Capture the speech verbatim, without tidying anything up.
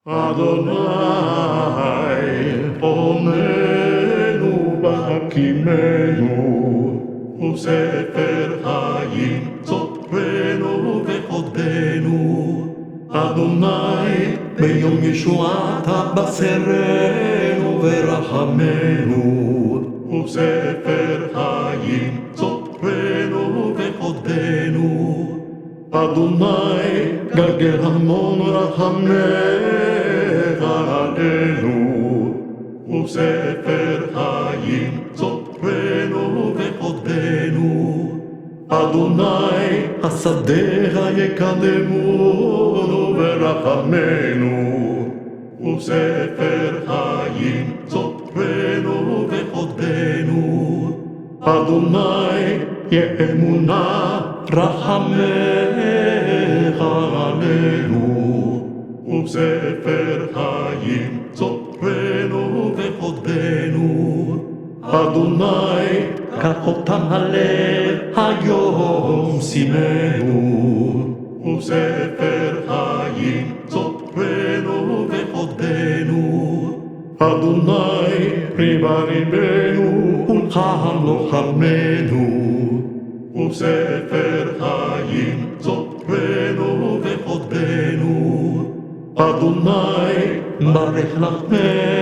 אדוני, חוננו וחכימנו, וספר חיים צורנו וחותמנו. אדוני, ביום ישועת תבשרנו ורחמנו, וספר חיים צורנו וחותמנו. אדוני, גלגל המון רחמיך עלינו, וספר חיים צורנו וחותמנו. אדוני, חסדיך יקדמונו ורחמינו, וספר חיים צורנו וחותמנו. אדוני, יהא אמונה רחמיך עלינו, וספר חיים צורנו וחותמנו. אדוני, קח אותם אליך היום שימנו, וספר חיים צורנו וחותמנו. אדוני, ריבה ריבנו ולחם לוחמנו, וספר חיים צורנו וחותמנו. אדוני, ברך לחמנו